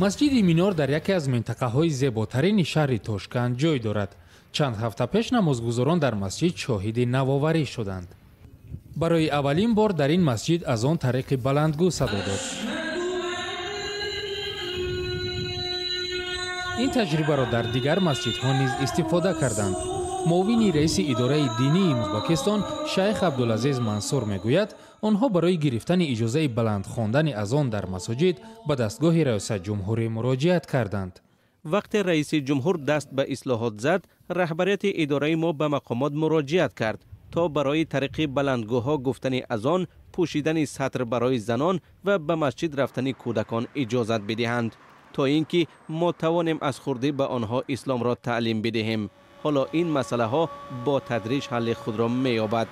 Масҷиди Минор дар яке аз минтақаҳои зеботарини шаҳри Тошканд ҷой дорад. Чанд ҳафта пеш намозгузорон дар масҷид шоҳиди навоварӣ шуданд. Барои аввалин бор дар ин масҷид азон тариқи баландгӯ садо дод. Ин таҷрибаро дар дигар масҷидҳо низ истифода карданд. Муовини раиси идораи динии Ӯзбекистон шайх Абдулазиз Мансур мегӯяд, онҳо барои гирифтани иҷозаи баланд хондани азон дар масоҷид ба дастгоҳи раёсат ҷумҳурӣ муроҷиат карданд. Вақте раиси ҷумҳур даст ба ислоҳот зад, раҳбарияти идораи мо ба мақомот муроҷиат кард, то барои тариқи баландгӯҳо гуфтани азон, пӯшидани сатр барои занон ва ба масҷид рафтани кӯдакон иҷозат бидиҳанд, то ин ки мо тавонем аз хурдӣ ба онҳо исломро таълим бидиҳем. Ҳоло ин масъалаҳо бо тадриҷ ҳалли худро меёбад.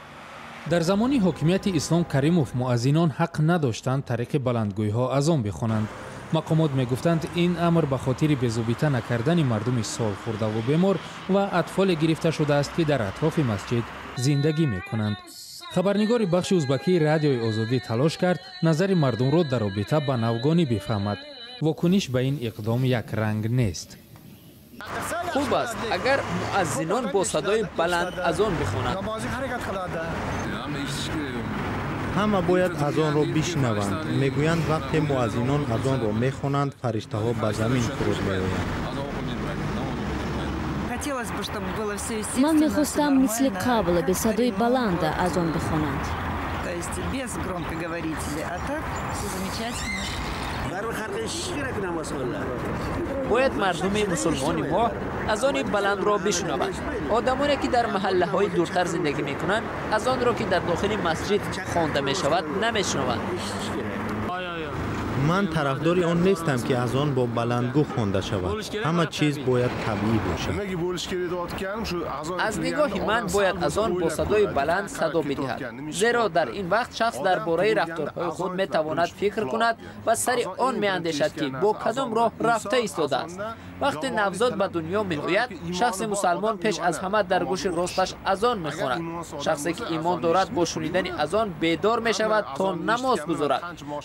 Дар замони ҳокимияти Ислом Каримов муаззинон ҳақ надоштанд тариқи баландгӯйҳо азон бихонанд. Мақомот мегуфтанд, ин амр ба хотири безобита накардани мардуми солхӯрдаву бемор ва атфоле гирифта шудааст, ки дар атрофи масҷид зиндагӣ мекунанд. Хабарнигори бахши узбакии Радиои Озодӣ талош кард назари мардумро дар робита ба навгонӣ бифаҳмад. Вокуниш ба ин иқдом якранг нест. Хуб аст, агар муаззинон бо садои баланд азон бихонанд. Ҳама бояд азонро бишнаванд. Мегӯянд, вақте муаззинон азонро мехонанд, фариштаҳо ба замин фуруд меоянд. Ман мехостам мисли қабл бе садои баланд азон бихонанд. Бояд мардуми мусулмони мо азони баландро бишунаванд. Одамоне ки дар маҳаллаҳои дуртар зиндагӣ мекунанд, азонро ки дар дохили масҷид хонда мешавад, намешунаванд. Ман тарафдори он нестам, ки азон бо баландгӯ хонда шавад. Ҳама чиз бояд табиӣ бошад. Аз нигоҳи ман бояд азон бо садои баланд садо бидиҳад, зеро дар ин вақт шахс дар бораи рафторҳои худ метавонад фикр кунад ва сари он меандешад, ки бо кадом роҳ рафта истодааст. Вақте навзод ба дунё меояд, шахси мусалмон пеш аз ҳама дар гӯши росташ азон мехонад. Шахсе ки имон дорад, бо шунидани азон бедор мешавад то намоз гузорад.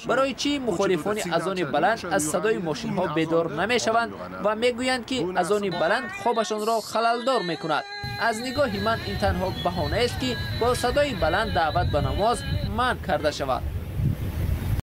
Барои чӣ мухолифони азони баланд аз садои мошинҳо бедор намешаванд ва мегӯянд, ки азони баланд хобашонро халалдор мекунад? Аз нигоҳи ман ин танҳо баҳонаест, ки бо садои баланд даъват ба намоз манъ карда шавад.